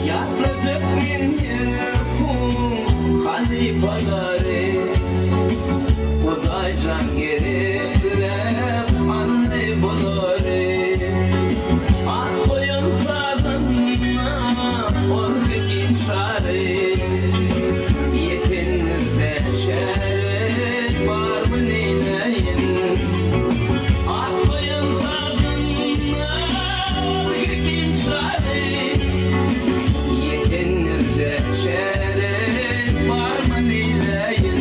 Ýatlajak men merhum halypalary, Hudaýjan gerekläp aldy bulary. At goýan sazanda Orgekin Çary, Ýetenlerde çäre barmy neýläýin. At goýan sazanda Orgekin Çary, Ýetenlerde çäre barmy neýläýin.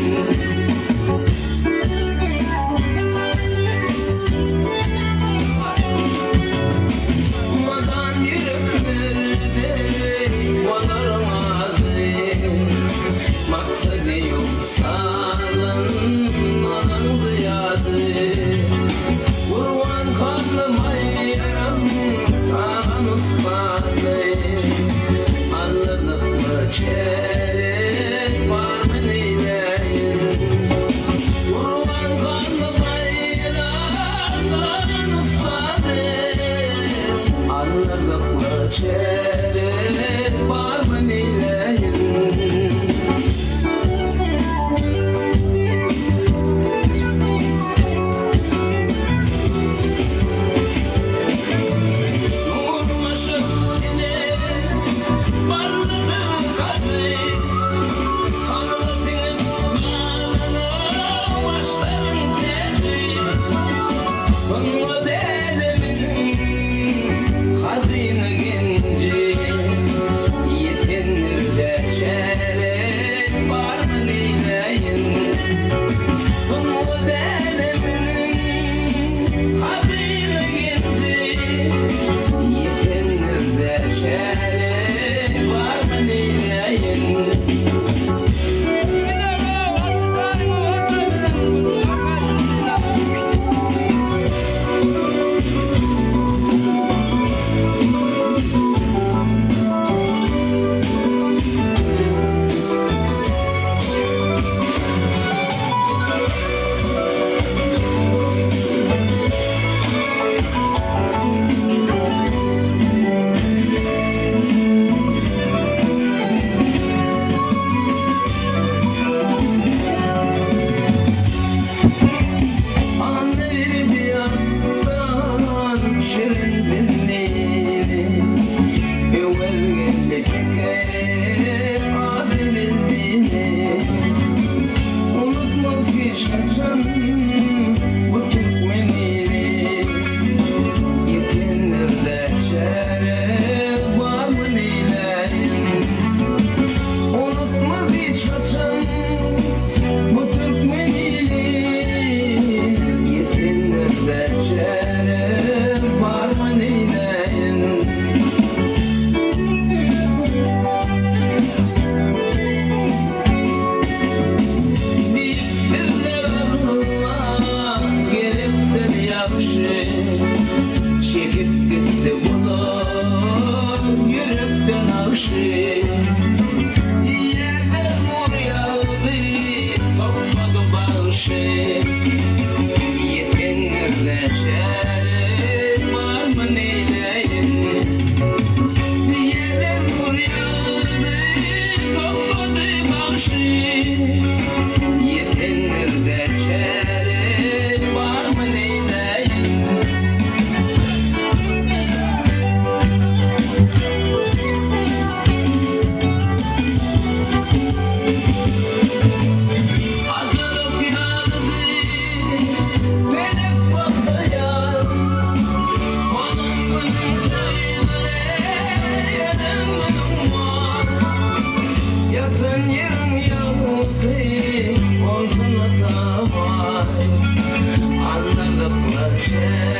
Mydam ýüreklerde olaryň ady, Maksady ýok salan olaň zyýady. Gurban hally Baýram Tagan ussady, Aldyrdykmy çäre barmy neýläýin. Gurban hally Baýram Tagan ussady, Aldyrdykmy çäre barmy neýläýin. Nurmaşyk ene barlygyň hajy, Saglyk siňip galana başlaryň täji. Sungat äleminiň hazyna genji, Ýetenlerde çäre barmy neýläýin. Sungat äleminiň hazyna genji, Ýetenlerde çäre barmy neýläýin. Annaberdi atdan şirin dilli, Öwezgeldi teker ady belli. Unutmaz hiç haçan bu türkmen ili, Ýetenlerde çäre barmy neýläýin. Unutmaz hiç haçan bu türkmen ili, Ýetenlerde çäre barmy neýläýin. Diýipdirler Alla gerekdir ýagşy, Çekip gitdi bular ýürekden agşy. Ýerden nur ýagdy, toplady bagşy. Ýetenlerde çäre barmy neýläýin. Ýerden nur ýagdy, toplady bagşy. Ýetenlerde çäre barmy neýläýin. Ajalyp ýardy pelek bolsa ýar, Onuň günüň toýudyr eýlenen günüň bar. Ýatan ýeriň ýagty bolsun atabaý, Aldyrdyklar çäre.